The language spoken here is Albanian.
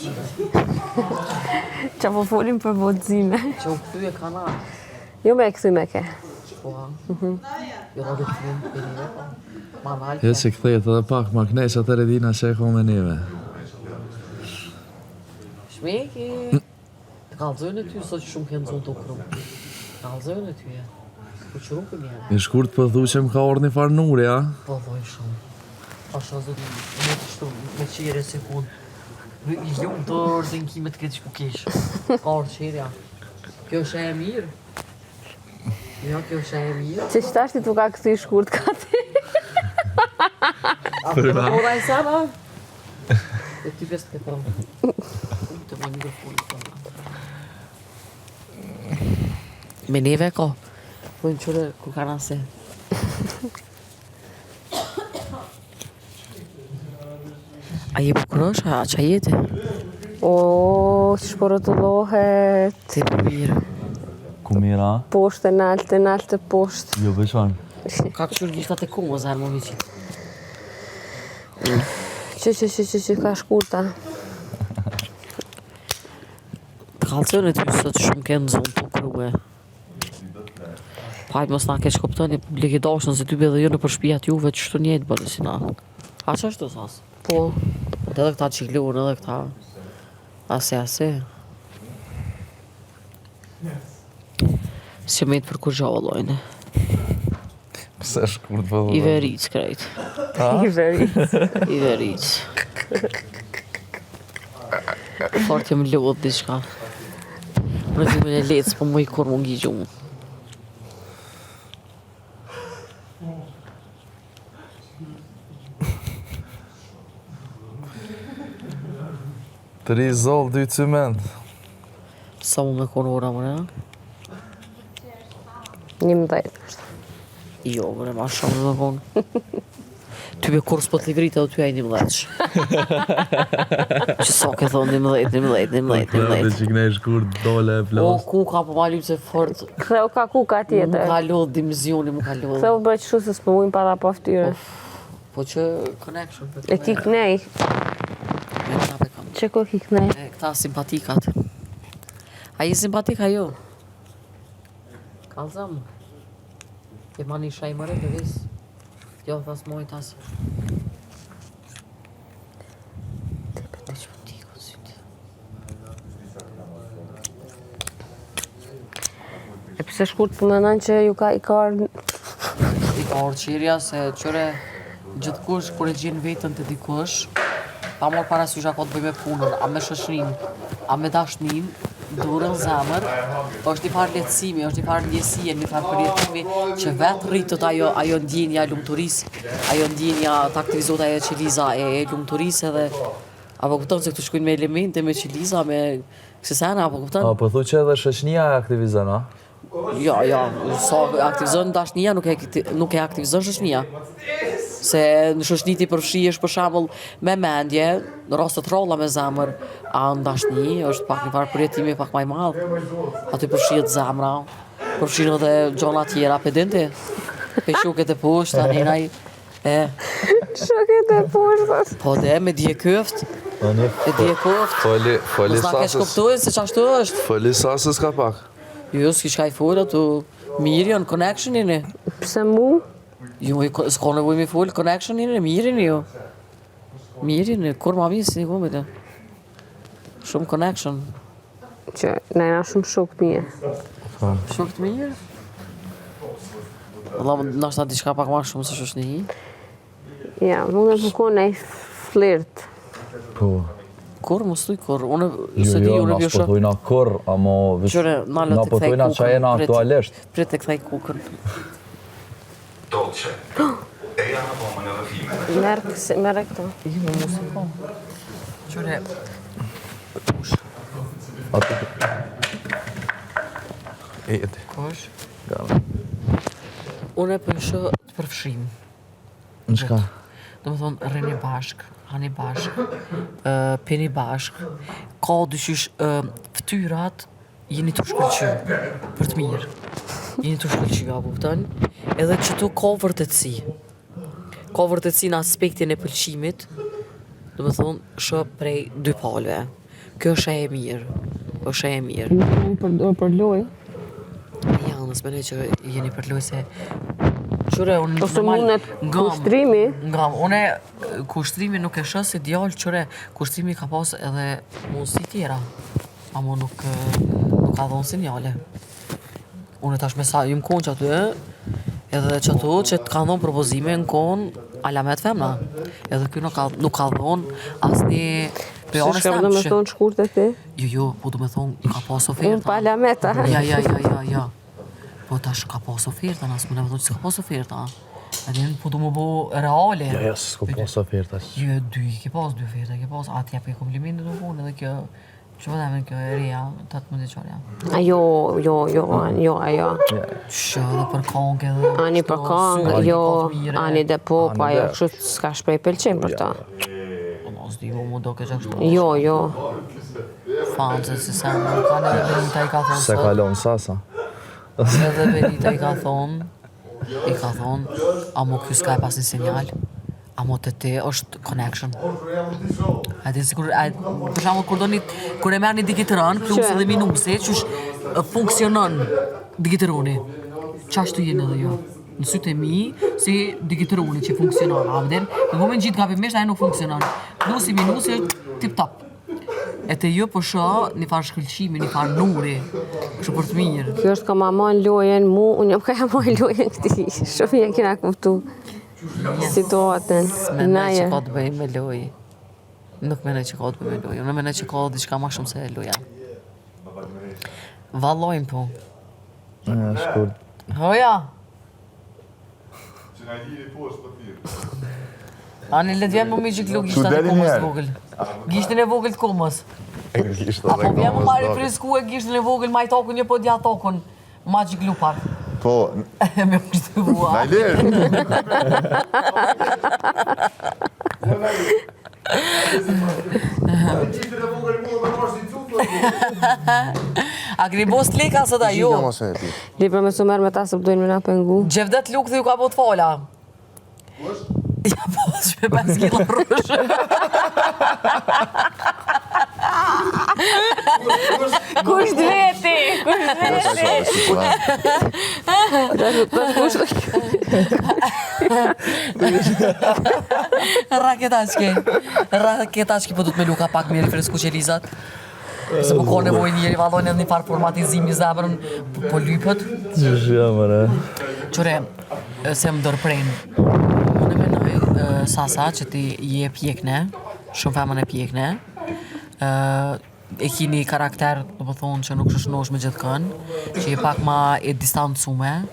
gjithë. Qa po folim për votëzime. Që u kthy e kana. Jo me e kthy me ke. Po, ha. Jo, do të kthy me neve, po. Ma nalë. Jo që kthehet edhe pak, ma knej që atëherë dina që e ka me neve. Shmeki. Të kallëzojnë e ty, sot që shumë kenë zonë të kru. Të kallëzojnë e ty, e. Po që rrugën jena. I shkurt po thu që më ka ardhë një farë nuri, a? Po thoj shumë. Pasha zot me të shtu, me qere se kun. Në i lumë të orë të në të këtë shku kesh. Ka orë qerja. Kjo është e mirë. Jo, kjo është e mirë. Që qëtash ti tu ka këthy shkurt ka ti. A të më ora e sana? E ti besë të po. Të më mikrofonit po. Me neve ko. Po në qëre ku ka nase. A je bukurosh, a qa jeti? O, që shpo rrotullohet. Ti po mirë. Ku mira? Poshtë e naltë, e naltë e poshtë. Jo beqan. Ka këqyrë gishtat e ku, më zarë më viqit. Që, që, që, që, që, ka shkurta. Të kallëzojnë e ty sot shumë kenë zonë të krue. Pa hajtë mos na keq kuptoni publik i dashur se ty edhe ju nëpër shtëpiat juve qështu njëjtë bëni si na. A qashtu sas? Po. Po edhe këta qiklun edhe këta. Asi asi. Si me për kur gjallë lojnë. Pse shkurt po I veric krejt. I veric. I veric. Fort jam lodh diçka. Në gjumin e letë, s'po muj kur më ngi gjumë. Tri zoll, dy ciment. Sa mu me konë ora, më Një më dhejtë, është. Jo, më ma shumë me konë. Ty be kur s'po të livrit edhe ty ai një mdhesh. Që sa ke thonë një mdhet, një mdhet, një mdhet, një Dhe mdhet. që knej shkurt dole e O, plos. ku ka po ma lypë se fort, Ktheu ka kuka mu tjetër. ka lodh dimensioni, mu ka lodh. Ktheu bëj kështu se s'po mujm pa dha po ftyrë. Po që connection. për E ki knej. Me këta pe kam. Që ku e ki knej? E këta simpatikat. A je simpatik a jo? Kallzëm. E mani shaj mëre të vis. Jo, thas mojt as. Po që po t'iku sytë. E pse shkurt po mendon që ju ka i ka ardhur I ka orë qirja se qëre gjithkush kur e gjen veten te dikush, pa marrë parasysh a ka të bëjë me punën, a me shoqërinë, a me dashninë, dorën zemër, është një farë lehtësimi, është një farë ndjesie, një farë përjetimi që vetë rritet ajo ajo ndjenja e lumturisë, ajo ndjenja të aktivizohet ajo qeliza e, e lumturisë edhe apo kupton se këtu shkojnë me elemente, me qeliza, me kësi sene, apo kupton? A, po thu që edhe shoqënia e aktivizon, a? Jo, jo, sa aktivizon dashnia nuk e nuk e aktivizon shoqënia. Se në shoqëni ti përfshihesh për shembull me mendje, në raste të rralla me zemër, a në dashni është pak një farë përjetimi pak më i madh. Aty përfshihet zemra, përfshin edhe gjona tjera, pe din ti? Pe shoket e poshtë, tani naj e Shoket e poshtë. po dhe me dje köft, Ani, me dje köft. Foli, foli Mos na keq sasës. kuptojnë se çashtu është. Foli sasës ka pak. Jo, jo, s'ki çka i fol ato. Mirë janë connection jeni. Pse mu? Jo, i ko- s'ka nevojë me fol, connection jeni, mirë jeni ju. Mirë jeni, kur ma mirë si një me të. Shumë connection. Që na jena shumë shok të mirë. Shok të mirë. Valla, ndoshta diçka pak ma shumë se shoqni. Ja, mund të po nej flirt. Po. Kur, mos thuj kur, unë Jo, se di, jo, unë na bjo s'po shoh. thujna kur, amo veç Qyre, nalo na të po kthej thujna qa kukën, jena prit. aktualisht. Prit të kthej kukën. Dolce. Eja në dhomën e rrëfimeve. Merr kësi, merr e këto. Jo, mos e po. Qyre, Atë E, ti. kush? Gana. Unë e po e shoh të përfshim. Në qka? Do më thonë, rrini bashk, hani bashk, ë, pini bashk, ka dyqysh ë, ftyrat jeni të shkëlqy, për të mirë. Jeni të shkëlqy, apo kupton? Edhe që tu ka vërtetësi. Ka vërtetësi në aspektin e pëlqimit, do më thonë, shoh prej dy palëve. Kjo është e mirë. Është e mirë. Për, për lojë. Ja, unë s'menoj që jeni për lojë se... Qyre, unë Ose normal mundet ngam- kushtrimi. Ngam, une kushtrimi nuk e shoh si djalë, qyre, kushtrimi ka pas edhe mundësi tjera. Amo nuk, nuk ka dhonë sinjale. Unë tash me sa jëm konë që aty, edhe që aty që të kanë dhonë propozime në konë alamet femna. Edhe ky nuk ka dhonë asnjë Se për anës shka do me tem. thonë shkurt e ti? Jo, jo, po du me thonë ka pas oferta. Unë pa alameta. Ja, ja, ja, ja, ja. Po tash ka pas oferta, nas më thonë që s'ka pas oferta. Edhe unë po du më bo reale. Ja, ja, s'ko pas oferta. Jo, dy, i ke pas dy oferta, ke pas, atë jep komplimente do punë edhe kjo, që po them kjo e reja, 18 vjeçarja. A jo, jo, jo, jo, ajo. Shë, edhe për kongë edhe. Ani për kështu, kongë, syri jo, ka të mire. ani dhe po, po Ani ajo dhe. kështu s'ka shprej pëlqim për ta. Po mos di, mu do keq ashtu. Jo, jo. Fanse si sa më kanë edhe Benita i ka thonë Se sot. kalon sasa. Edhe Benita i ka thonë, i ka thonë, amo ky s'ka e pas një sinjal, amo të te është connection. A din sikur, a, për shembull kur doni, kur e merr një digitron, plusi Që? dhe minusi, qysh e, funksionon digitroni. Qashtu jeni edhe ju. Në sytë e mi, si digitroni që funksionon, a vden? Në moment gjithë gabimisht ai nuk funksionon. Plusi minusi është tip top. E te ju po shoh një farë shkëlqimi, një farë nuri, kështu për të mirë. Kjo është ka ma marrë lojën mu, unë jam ka ja marrë lojën këti. Shumë mirë kena kuptu situatën. Mendoj që Naje. ka të bëjë me lojë. Nuk mendoj që ka të bëjë me lojë. Unë mendoj që ka diçka më shumë se loja. Vallojmë po. Ja, shkurt. Hoja, Që na liri poshtë po thirr. ani le të vjen më mi gjiklu gishtat e deli komës njerë. vogël. Gishtin e vogël të komës. Gishtat Apo vjen më marrë fresku e gishtin e vogël, maj tokun një po dja tokun. Ma gjiklu pak. Po, Me pështu na lir. Gjitën e vogël mua me marrë si cupë. A keni bo sleka sot a jo? Mos e di. Libra me su merë me ta se pëdojnë me na pengu. Gjevdet Lukthi ju ka bo të fala. Ja po, që me 5 kilo rrush. Kush veti? Kush veti? Kush Raketaçke. Raketaçke po du të me luka pak mirë fresku qelizat. Se po ka nevojë njeri vallojnë edhe një farë formatizimi zemrën, po, po lypët. Qysh jam, re? Qëre, se më dërprejnë. Unë e menoj, Sasa, që ti je pjekne, shumë femën e pjekne, e ki një karakter, do më thonë, që nuk shoshnosh me gjithkën, që je pak ma e distancume.